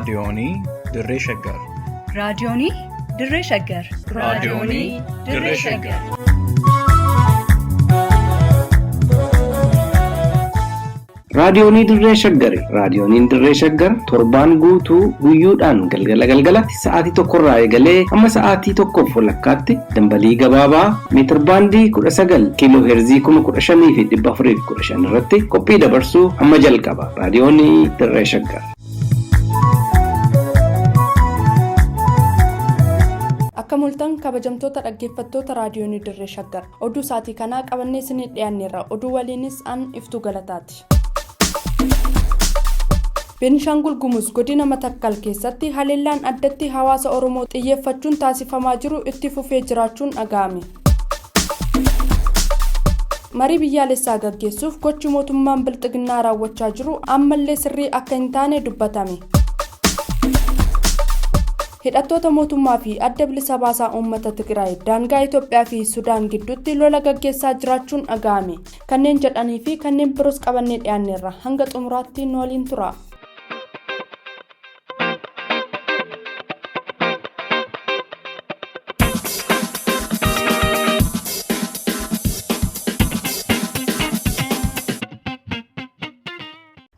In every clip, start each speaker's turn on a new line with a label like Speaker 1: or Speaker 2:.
Speaker 1: Raadiyoonii Dirree Shaggar.
Speaker 2: Raadiyoonii Dirree Shaggar.
Speaker 1: Raadiyoonii Dirree Shaggar.
Speaker 3: Raadiyoonii Dirree Shaggari. Raadiyooniin Dirree Shaggar torbaan guutuu guyyoodhaan galgala galgalatti sa'aatii tokkorraa eegalee hamma sa'aatii tokkoof walakkaatti dambalii gabaabaa meetirbaandii 19 kiiloo heerzii 15,415 irratti qophii dabarsuu hamma jalqaba. Raadiyoonii Dirree Shaggar.
Speaker 4: Akka mul'atan kabajamtoota dhaggeeffattoota raadiyoonii Dirree Shaggar. Oduu isaatii kanaa qabannee isinii dhiyaanneerra. Oduu waliinis an Iftuu Galataati. Beenishaangul Gumuz godina Matakkal keessatti haleellaan addatti hawaasa Oromoo xiyyeeffachuun taasifamaa jiru itti fufee jiraachuun dhaga'ame. Marii biyyaalessaa gaggeessuuf gochi mootummaan bilxiginnaa raawwachaa jiru ammallee sirrii akka hin taane dubbatame. Hidhattoota mootummaa fi adda bilisa baasaa uummata Tigraay daangaa Itoophiyaa fi Sudaan gidduutti lola gaggeessaa jiraachuun dhaga'ame. Kanneen jedhanii fi kanneen biroos qabannee dhiyaanneerra. Hanga xumuraatti nu waliin tura.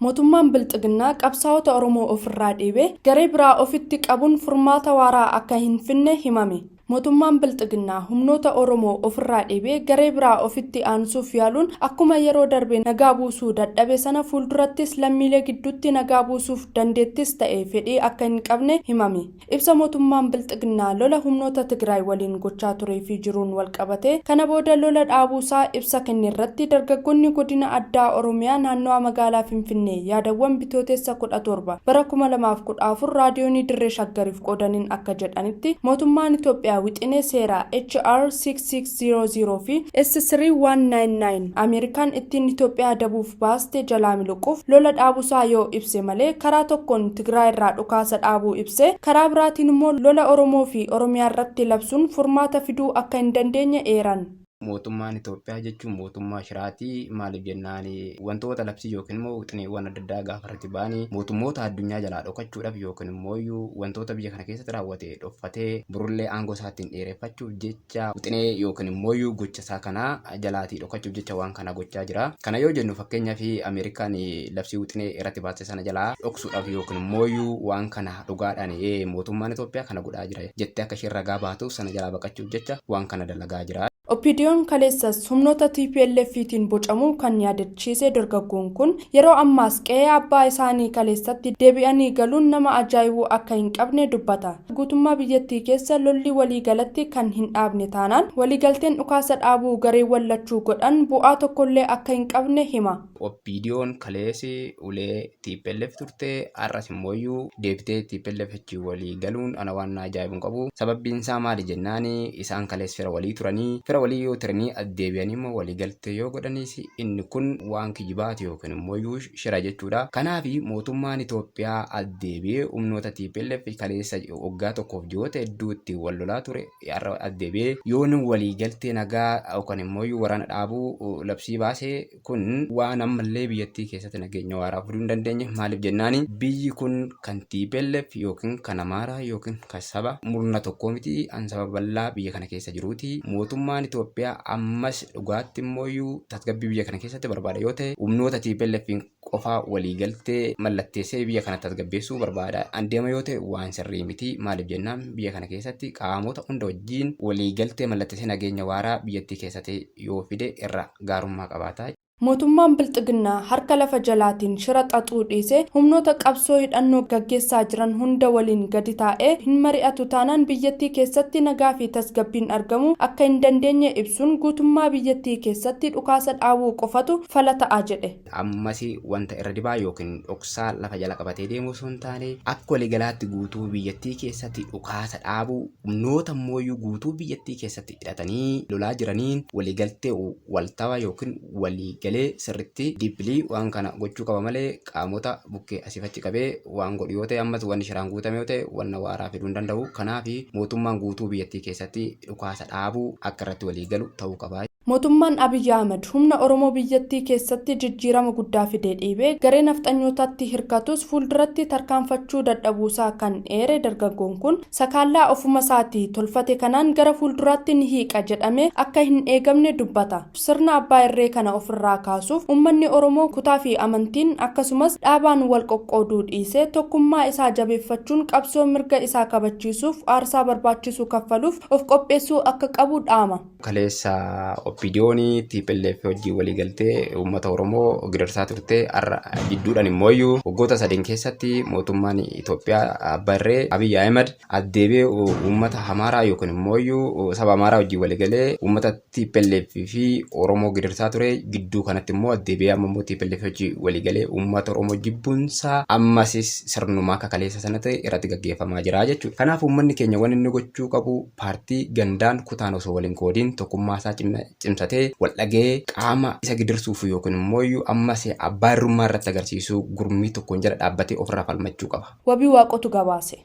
Speaker 4: Mootummaan Bilxiginnaa qabsaa'ota Oromoo ofirraa dhiibee garee biraa ofitti qabuun furmaata waaraa akka hin finne himame. Mootummaan Bilxiginnaa humnoota Oromoo ofirraa dhiibee garee biraa ofitti aansuuf yaaluun akkuma yeroo darbe nagaa buusuu dadhabe sana fuuldurattis lammiilee gidduutti nagaa buusuuf dandeettis ta'e fedhii akka hin qabne himame. Ibsa mootummaan Bilxiginnaa lola humnoota Tigraay waliin gochaa turee fi jiruun walqabatee kana booda lola dhaabuusaa ibsa kenne irratti dargaggoonni godina addaa Oromiyaa naannawaa magaalaa Finfinnee yaadawwan Bitootessa 17 bara 2014 raadiyoonii Dirree Shaggariif qoodaniin akka jedhanitti mootummaan Itoophiyaa wixinee seeraa HR 6600 fi S3199 Ameerikaan ittiin Itoophiyaa adabuuf baaste jalaa miliquuf lola dhaabuusaa yoo ibse malee karaa tokkoon Tigraay irraa dhukaasa dhaabuu ibse karaa biraatiin immoo lola Oromoo fi Oromiyaa irratti labsuun furmaata fiduu akka hin dandeenye eeran.
Speaker 5: Mootummaan Itoophiyaa jechuun mootummaa shiraati. Maaliif jennaan wantoota labsii yookiin immoo wixineewwan adda addaa gaafa irratti ba'anii mootummoota addunyaa jalaa dhokachuudhaaf yookiin immoo wantoota biyya kana keessatti raawwate dhokfatee borullee aangoo isaa ittiin dheereffachuuf jecha wixinee yookiin immoo gocha isaa kana jalaatii dhokachuuf jecha waan kana gochaa jira. Kana yoo jennu fakkeenyaaf Ameerikaan labsii wixinee irratti baaste sana jalaa dhoksuudhaaf yookiin immoo waan kana dhugaadhaan mootummaan Itoophiyaa kana godhaa jira jettee akka isheen ragaa baatuuf sana jalaa baqachuuf jecha waan kana dalagaa jira.
Speaker 4: OPDOn kaleessas humnoota TPLFtiin bocamuu kan yaadachiise dargaggoon kun, yeroo ammaas qe'ee abbaa isaanii kaleessatti deebi'anii galuun nama ajaa'ibuu akka hin qabne dubbata. Guutummaa biyyattii keessa lolli waliigalatti kan hin dhaabne taanaan waliigalteen dhukaasa dhaabuu gareewwan lachuu godhan bu'aa tokkollee akka hin qabne hima.
Speaker 5: OPDOn kalees ulee tplf turte har'as immooyyuu deebitee tplf wajjin walii galuun ana waan na ajaa'ibu hin qabu. Sababbiin isaa maali jennaan isaan kalees fira walii turanii fira walii yoo turanii as deebi'anii immoo walii galtee yoo godhaniis inni kun waan kijibaati yookiin immooyyuu shira jechuudha. Kanaaf mootummaan Itoophiyaa as deebi'ee humnoota tplf kaleessa waggaa tokkoof ji'oota hedduu ittiin wal lolaa ture har'a as deebi'ee yoon walii galtee nagaa yookaan immooyyuu waraana dhaabuu labsii baase Kun waan ammallee biyyattii keessatti nageenya waaraa fiduu hin dandeenye. Maaliif jennaani biyyi kun kan tplf yookiin kan Amaaraa yookiin kan saba murna tokkoo miti an saba bal'aa biyya kana keessa jiruuti. Mootummaan Itoophiyaa ammas dhugaatti immooyyuu tasgabbii biyya kana keessatti barbaada yoo ta'e humnoota TPLF'n qofaa waliigaltee mallatteessee biyya kana tasgabbeessuu barbaada an deema yoo ta'e waan sirrii miti. Maaliif jennaan biyya kana keessatti qaamota hunda wajjin waliigaltee mallatteessee nageenya waaraa biyyattii keessatti yoo fide irra gaarummaa qabaata.
Speaker 4: Mootummaan Bilxiginnaa harka lafa jalaatiin shira xaxuu dhiisee humnoota qabsoo hidhannoo gaggeessaa jiran hunda waliin gadi taa'ee hin mari'atu taanaan biyyattii keessatti nagaa fi tasgabbiin argamuu akka hin dandeenye ibsuun guutummaa biyyattii keessatti dhukaasa dhaabuu qofatu fala ta'a jedhe.
Speaker 5: Ammas wanta irra dibaa yookiin dhoksaa lafa jala qabatee deemu osoo hin taane akka waliigalaatti guutuu biyyattii keessatti dhukaasa dhaabuu humnoota immooyyuu guutuu biyyattii keessatti hidhatanii lolaa jiraniin waliigaltee waltawaa yookiin waliigalee sirritti diippilii waan kana gochuu qaba malee qaamota bukkee asiif achi qabee waan godhu yoo ta'e ammas wanni shiraan guutame yoo ta'e wanna waaraa fiduu hin danda'u. Kanaaf mootummaan guutuu biyyattii keessatti dhukaasa dhaabuu akka irratti waliigalu ta'uu qaba.
Speaker 4: Mootummaan Abiyyi Ahmad humna Oromoo biyyattii keessatti jijjiirama guddaa fidee dhiibee garee nafxanyootaatti hirkatus fuulduratti tarkaanfachuu dadhabuusaa kan eere dargaggoon kun, sakaallaa ofuma isaatii tolfate kanaan gara fuulduraatti ni hiiqa jedhamee akka hin eegamne dubbata. Sirna abbaa irree kana ofirraa kaasuuf uummanni Oromoo kutaa fi amantiin akkasumas dhaabaan wal qoqqooduu dhiisee tokkummaa isaa jabeeffachuun qabsoo mirga isaa kabachiisuuf aarsaa barbaachisu kaffaluuf of qopheessuu akka qabu dhaama.
Speaker 5: Kaleessa OPDO'n TPLF wajjin walii galtee uummata Oromoo gidirsaa turte. Har'a jidduudhaan immoo waggoota 3 keessatti mootummaan Itoophiyaa abbaa irree Abiyyi Ahmed addeebee uummata Amaaraa yookiin immoo saba Amaaraa wajjin walii galee uummata TPLF fi Oromoo gidirsaa ture. Gidduu kanatti immoo addeebee amma immoo TPLF wajjin walii galee uummata Oromoo jibbuunsaa ammas sirnumaa akka kaleessa sana ta'e irratti gaggeeffamaa jira jechuudha. Kanaaf uummanni keenya waan inni gochuu qabu paartii gandaan kutaan osoo waliin qoodiin tokkummaa isaa cimsatee wal dhagee qaama isa gidirsuuf yookiin immoo ammas abbaa irrummaa irratti agarsiisuu gurmii tokkoon jala dhaabbatee ofirraa falmachuu qaba.
Speaker 4: Wabii Waaqotu gabaase.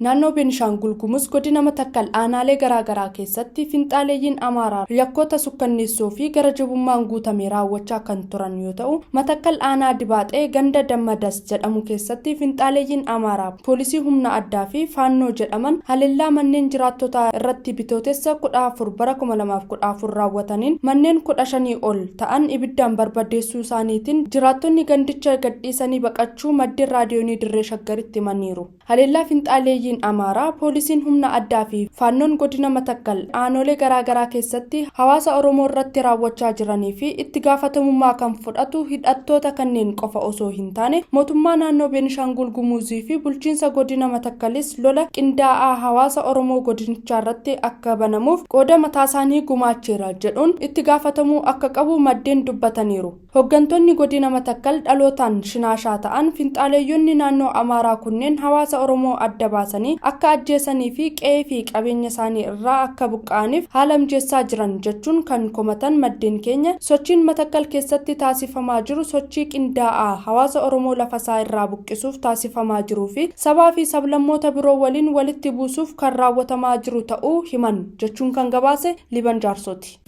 Speaker 4: Naannoo Beenishaangul Gumuz godina Matakkal aanaalee garaagaraa keessatti finxaaleeyyiin Amaaraa yakkoota sukkanneessoo fi gara jabummaan guutame raawwachaa kan turan yoo ta'u, Matakkal aanaa Dibaaxee ganda Dammadas jedhamu keessatti finxaaleeyyiin Amaaraa poolisii humna addaa fi faannoo jedhaman haleellaa manneen jiraattotaa irratti bitootessa 14 bara 2014 raawwataniin manneen 15 ol ta'an ibiddaan barbadeessuu isaaniitiin jiraattonni gandicha gadhiisanii baqachuu maddeen raadiyoonii Dirree Shaggaritti himaniiru. Haleellaa finxaaleeyyiin Amaaraa poolisiin humna addaa fi faannoon godina Matakkal aanolee garaagaraa keessatti hawaasa Oromoo irratti raawwachaa jiranii fi itti gaafatamummaa kan fudhatu hidhattoota kanneen qofa osoo hin taane mootummaa naannoo Beenishaangul Gumuzii fi bulchiinsa godina Matakkalis lola qindaa'aa hawaasa Oromoo godinichaa irratti akka banamuuf qooda mataa isaanii gumaacheera jedhuun itti gaafatamuu akka qabu maddeen dubbataniiru. Hooggantoonni godina Matakkal dhalootaan shinaashaa ta'an finxaaleeyyonni naannoo Amaaraa kunneen hawaasa Oromoo adda baasanii akka ajjeesanii fi qe'ee fi qabeenya isaanii irraa akka buqqa'aniif haala mijeessaa jiran jechuun kan komatan maddeen keenya, sochiin Matakkal keessatti taasifamaa jiru sochii qindaa'aa hawaasa Oromoo lafasaa irraa buqqisuuf taasifamaa jiruu fi sabaa fi sablammoota biroo waliin walitti buusuuf kan raawwatamaa jiru ta'uu himan jechuun kan gabaase Liban Jaarsooti.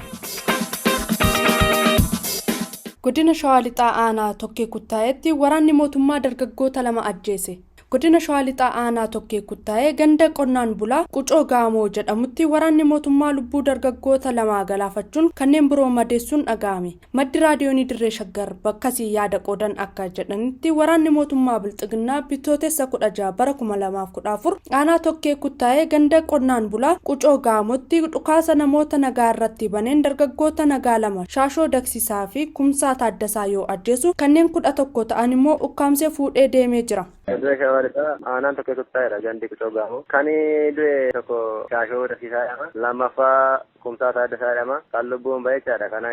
Speaker 4: Godina Shawaa Lixaa aanaa Tokkee Kuttaa'etti waraanni mootummaa dargaggoota 2 ajjeese. Godina Shawaa Lixaa aanaa Tokkee Kuttaa'ee ganda qonnaan bulaa Qucoo Gaamoo jedhamutti waraanni mootummaa lubbuu dargaggoota 2 galaafachuun kanneen biroo madeessuun dhaga'ame. Maddi raadiyoonii Dirree Shaggar bakkasii yaada qoodan akka jedhanitti waraanni mootummaa Bilxiginnaa bitootessa 16 bara 2014 aanaa Tokkee Kuttaa'ee ganda qonnaan bulaa Qucoo Gaamootti dhukaasa namoota nagaa irratti baneen dargaggoota nagaa 2 Shaashoo Daksisaa fi Kumsaa Taaddasaa yoo ajjeesu kanneen 11 ta'an immoo ukkaamsee fuudhee deemee jira.
Speaker 6: Godina Shawaa Lixaa aanaan Tokkee Kuttaa'eedha gandi Qucoo Gaamoo. Kan du'e tokko Shaashoo Daksisaa jedhama. Lammaffaa Kumsaa Taaddasaa jedhama. Kan lubbuun ba'e jechaadha. Kan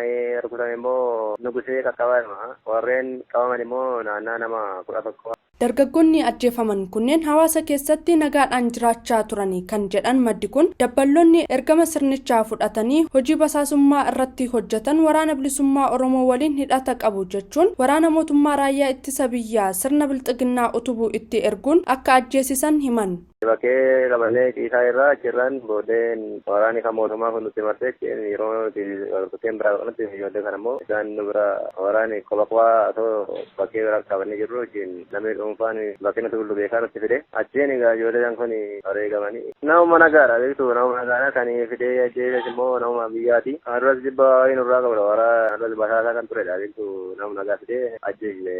Speaker 6: rukutame immoo Nugusee Qaqqabaa jedhama. Warreen qabaman immoo naannaa nama 11.
Speaker 4: Dargaggoonni ajjeefaman kunneen hawaasa keessatti nagaadhaan jiraachaa turanii kan jedhan maddi kun, dabballoonni ergama sirnichaa fudhatanii hojii basaasummaa irratti hojjetan waraana bilisummaa Oromoo waliin hidhata qabu jechuun waraana mootummaa raayyaa ittisa biyyaa sirna bilxiginnaa utubuu itti erguun akka ajjeesisan himan.
Speaker 6: Bakkee qabannee ciisaa irraa achirraan booddeen waraanni kan mootummaa kun nutti marsee yeroo nuti bakkeen biraa kanatti ijoollee kana immoo isaan nu bira waraanni kopha kophaa osoo bakkee biraa qabannee jirru wajjin namni dhuunfaan bakkee nuti bullu beekaa nutti fide achiin egaa ijoolleen kun wareegamanii. Nama nagaadha beektu, nama nagaadha kan fidee ajjeesas immoo nama biyyaati. Kan duras jibba wayii nurraa qabudha waraana duras basaasaa kan turedha beektu, nama nagaa fidee ajjeesne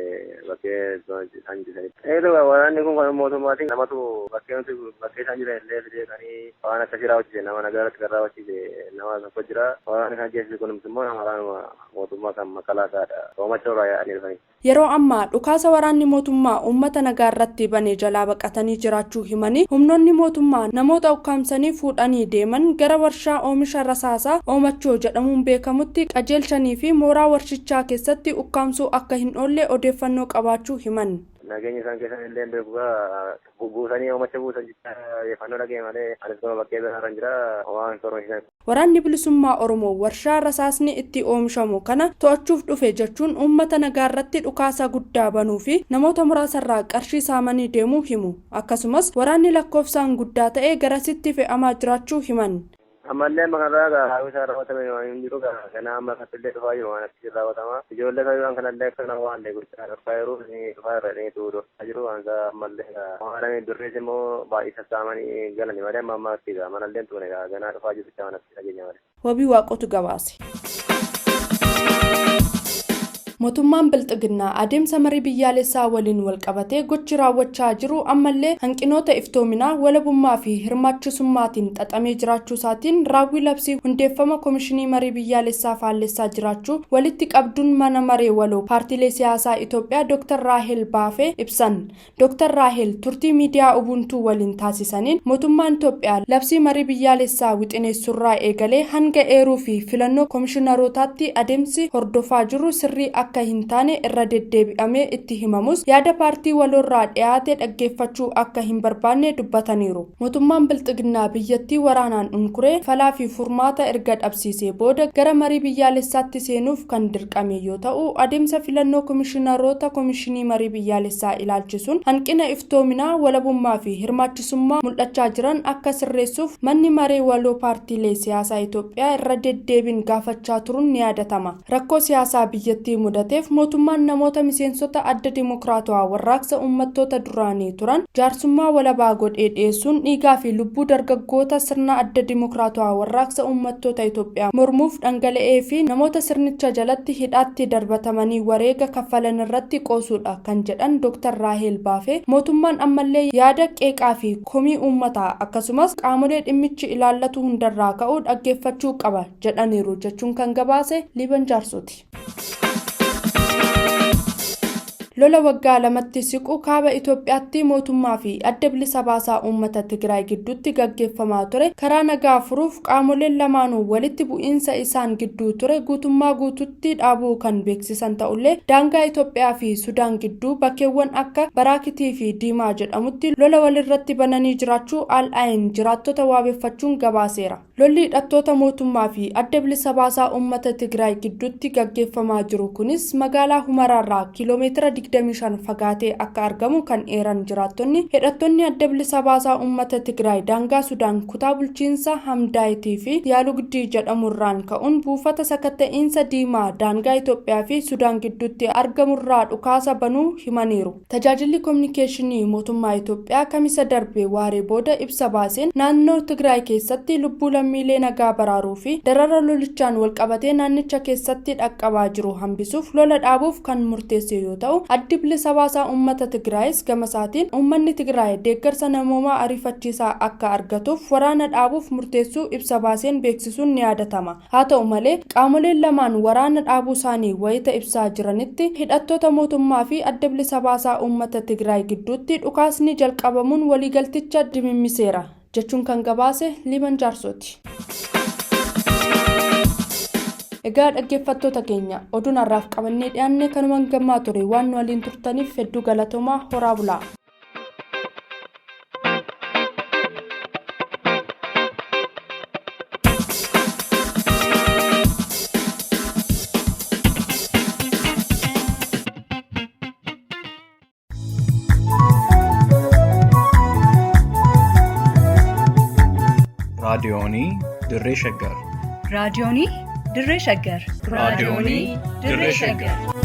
Speaker 6: bakkee isaan jiranitti. Eetu waraanni kun kan mootummaatiin namatu bakkee nuti bakkee isaan jiran illee fidee kan waan akkasii raawwachiise nama nagaa irratti kan raawwachiise nama tokko jira. Waraanni kan ajjeesise kun immoo nama waraanuma mootummaa kan makalaakaadha. Hoomacha irraa yaa'anii dhufanii.
Speaker 4: Yeroo ammaa dhukaasa waraanni mootummaa uummata nagaa irratti banee jalaa baqatanii jiraachuu himanii humnoonni mootummaa namoota ukkaamsanii fuudhanii deeman gara warshaa oomisha rasaasaa Oomachoo jedhamuun beekamutti qajeelchanii fi mooraa warshichaa keessatti ukkaamsuu akka hin oolle odeeffannoo qabaachuu himan.
Speaker 6: Nageenya isaan keessan illee beeku buusanii oomacha buusan jecha odeeffannoo dhagee malee anis gama bakkee biraa kan jira waan torban.
Speaker 4: Waraanni bilisummaa Oromoo warshaa rasaasni itti oomishamu kana to'achuuf dhufe jechuun uummata nagaa irratti dhukaasa guddaa banuu fi namoota muraasarraa qarshii saamanii deemuu himu. Akkasumas waraanni lakkoofsaan guddaa ta'e garasitti fe'amaa jiraachuu himan.
Speaker 6: Ammallee amma kanarraa gaa haala isaa raawwatame waan hin jiru gaa ganaa amma kanallee dhufaa jiru waan akkasii raawwatama. Ijoollee kan kanallee akkana waan illee gochaa dhufaa jiru ni dhufaa irra ni dhufaa jiru waan isaa ammallee gaa waan durrees immoo baay'ee sassaamanii galani malee amma ammaatti gaa manallee hin tuune gaa ganaa dhufaa jiru waan akkasii dhageenya malee.
Speaker 4: Wabii Waaqotu gabaase. Mootummaan Bilxiginnaa adeemsa marii biyyaalessaa waliin walqabatee gochi raawwachaa jiru ammallee hanqinoota iftoominaa, walabummaa fi hirmaachisummaatiin xaxamee jiraachuu isaatiin raawwii labsii hundeeffama Komishinii Marii Biyyaalessaa faallessaa jiraachuu walitti qabduun mana maree waloo paartiilee siyaasaa Itoophiyaa Dr. Raahel Baafee ibsan. Dr. Raahel turtii miidiyaa Ubuntuu waliin taasisaniin mootummaan Itoophiyaa labsii marii biyyaalessaa wixineessurraa eegalee hanga eeruu fi filannoo komishinarootaatti adeemsi hordofaa jiru sirrii akka hin taane irra deddeebi'amee itti himamus yaada paartii waloorraa dhiyaate dhaggeeffachuu akka hin barbaanne dubbataniiru. Mootummaan Bilxiginnaa biyyattii waraanaan unkuree falaa fi furmaata erga dhabsiisee booda gara marii biyyaalessaatti seenuuf kan dirqame yoo ta'u, adeemsa filannoo komishinaroota komishinii marii biyyaalessaa ilaalchisuun hanqina iftoominaa, walabummaa fi hirmaachisummaa mul'achaa jiran akka sirreessuuf manni maree waloo paartiilee siyaasaa Itoophiyaa irra deddeebiin gaafachaa turuun ni yaadatama. Rakkoo siyaasaa biyyattii mudateef mootummaan namoota miseensota Adda Dimokiraatawaa Warraaqsa Uummattoota duraanii turan jaarsummaa walabaa godhee dhiyeessuun dhiigaa fi lubbuu dargaggoota sirna Adda Dimokiraatawaa Warraaqsa Uummattoota Itoophiyaa mormuuf dhangala'ee fi namoota sirnicha jalatti hidhaatti darbatamanii wareega kaffalan irratti qoosuudha kan jedhan Dr. Raahel Baafee, mootummaan ammallee yaada qeeqaa fi komii uummataa akkasumas qaamolee dhimmichi ilaallatu hundarraa ka'uu dhaggeeffachuu qaba jedhaniiru jechuun kan gabaase Liiban Jaarsooti. Lola waggaa lamatti siqu kaaba Itoophiyaatti mootummaa fi Adda Bilisa Baasaa Uummata Tigraay gidduutti gaggeeffamaa ture karaa nagaa furuuf qaamoleen lamaanuu walitti bu'iinsa isaan gidduu ture guutummaa guututti dhaabuu kan beeksisan ta'ullee, daangaa Itoophiyaa fi Sudaan gidduu bakkeewwan akka Baraakitii fi Diimaa jedhamutti lola walirratti bananii jiraachuu Al Ain jiraattota waabeffachuun gabaaseera. Lolli hidhattoota mootummaa fi Adda Bilisa Baasaa Uummata Tigraay gidduutti gaggeeffamaa jiru kunis magaalaa Humaraarraa kiiloomeetira 25 fagaatee akka argamu kan eeran jiraattonni, hidhattoonni Adda Bilisa Baasaa Uummata Tigraay daangaa Sudaan kutaa bulchiinsa Hamdaayitii fi Yaalugdii jedhamurraan ka'uun buufata sakatta'iinsa Diimaa daangaa Itoophiyaa fi Sudaan gidduutti argamurraa dhukaasa banuu himaniiru. Tajaajilli Kominikeeshinii mootummaa Itoophiyaa Kamisa darbe waaree booda ibsa baaseen, naannoo Tigraay keessatti lubbuu lammiilee nagaa baraaruu fi darara lolichaan walqabatee naannicha keessatti dhaqqabaa jiru hambisuuf lola dhaabuuf kan murteesse yoo ta'u, Addi Bilisa Baasaa Uummata Tigraayis gama isaatiin uummanni Tigraay deeggarsa namoomaa ariifachiisaa akka argatuuf waraana dhaabuuf murteessuu ibsa baaseen beeksisuun ni yaadatama. Haa ta'u malee, qaamoleen lamaan waraana dhaabuu isaanii wayita ibsaa jiranitti hidhattoota mootummaa fi Adda Bilisa Baasaa Uummata Tigraay gidduutti dhukaasni jalqabamuun waliigalticha dimimmiseera jechuun kan gabaase Liiban Jaarsooti. Egaa dhaggeeffattoota keenya, oduun har'aaf qabannee dhiyaanne kanumaan gammaa ture. Waan nu waliin turtaniif hedduu galatoomaa, horaa bulaa.
Speaker 1: Raadiyoonii Dirree Shaggar.
Speaker 2: Raadiyoonii Dirree Shaggar.
Speaker 1: Raadiyoonii Dirree Shaggar.